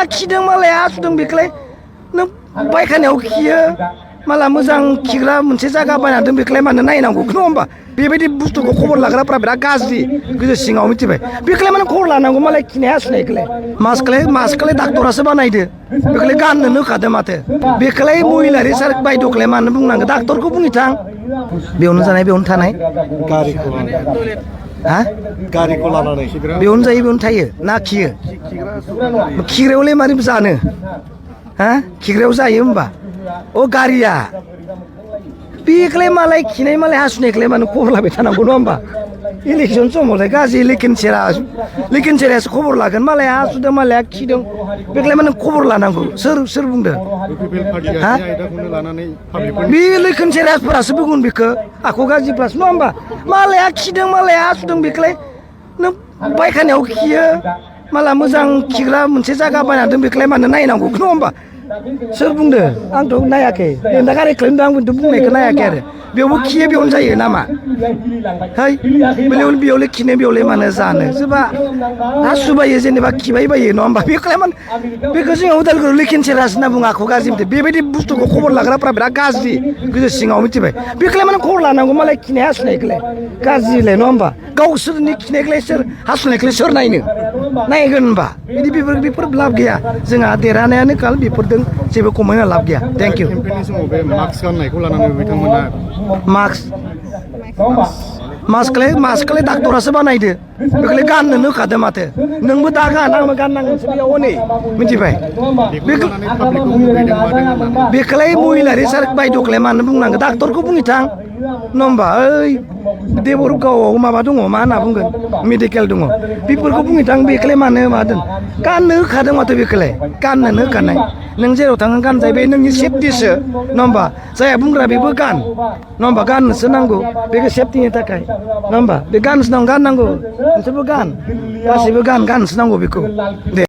खिदों मालाय हासुदों बेखौलाय नों पायखानायाव खियो माला मोजां खिग्रा मोनसे जायगा बानायना दोन बेखौलाय मानो नायनांगौ नङा होमबा बेबायदि बुस्थुखौ खबर लाग्राफ्रा बिराद गाज्रि गोजौ सिङाव मिथिबाय बेखौलाय माने खबर लानांगौ मालाय खिनाय हासुनायखौलाय मास्कखौलाय डाक्टरासो बानायदो बेखौलाय गाननो होखादो माथो बेखौलाय महिलारि सार बायद'खौलाय मानो बुंनांगौ डाक्टरखौ बुंनिथां बेयावनो जानाय बेयावनो थानाय गारिखौ हा गारिखौ लानानै बेयावनो जायो बेयावनो थायो ना खियो खिग्रायावलाय मारै जानो हा खिग्रायाव जायो होमबा अ गारिया बेखौलाय मालाय खिनाय मालाय हासुनायखौलाय मानो खबर लाबाय थानांगौ नङा होमबा इलेक्सन समावलाय गाज्रि लेकिन सेरासो खबर लागोन मालाय हासुदों मालाया खिदों बेखौलाय मानो खबर लानांगौ सोर बुंदों हा बे लेकिन सेरासफोरासो बुंगोन बेखौ आखु गाज्रिफ्रासो नङा होमबा मालाया खिदों मालाया हासुदों बेखौलाय नों पायखानायाव खियो माला मोजां खिग्रा मोनसे जायगा बानायना दोन बेखौलाय मानो नायनांगौ नङा होमबा सोर बुंदो आंथ' नायाखै दा गारि खालामदों आंबोथ' बुंनायखौ नायाखै आरो बेयावबो खियो बेयावनो जायो नामा है बेयावलाय खिनो बेयावलाय मानो जानो सोरबा हासुबायो जेनेबा खिबाय बायो नङा होमबा बेखौलाय मानो बेखौ जोङो उदालगुरियाव लेकिन सेरास होनना बुङो आखु गाज्रि बेबायदि बुस्थुखौ खबर लाग्राफ्रा बिराद गाज्रि गोजौ सिङाव मिथिबाय बेखौलाय माने खबर लानांगौ मालाय खिनाय हासुनायखौलाय गाज्रिलाय नङा होमबा गावसोरनि खिनायखौलाय सोर हासुनायखौलाय सोर नायनो नायगोन होनबा बेफोर लाब गैया जोंहा देरहानायानो काल बेफोरजों जेबो खमायना लाब गैया थेंक इउ मास्क गाननायखौ लानानै बिथांमोना मास्कखौलाय डाक्टरासो बानायदो बेखौलाय गाननो होखादो माथो नोंबो दा गान आंबो गाननांगोनसो बेयाव हनै मिथिबाय बेखौलाय महिलारि सार बायद'खौलाय मानो बुंनांगौ डाक्टरखौ बुंनिथां नङा होमबा ओइ देबरगावआव माबा दङ मा होनना बुंगोन मेडिकेल दङ बेफोरखौ बुंनिथां बेखौलाय मानो मादों गाननो होखादों माथो बेखौलाय गाननोनो होखानाय नों जेराव थाङो गानजायो बे नोंनि सेफटिसो नङा होमबा जायहा बुंग्रा बेबो गान नङा होमबा गाननोसो नांगौ बेखौ सेफटिनि थाखाय नङा होमबा बे गाननोसो नांगौ गाननांगौ नोंसोरबो गान गासैबो गाननोसो नांगौ बेखौ दे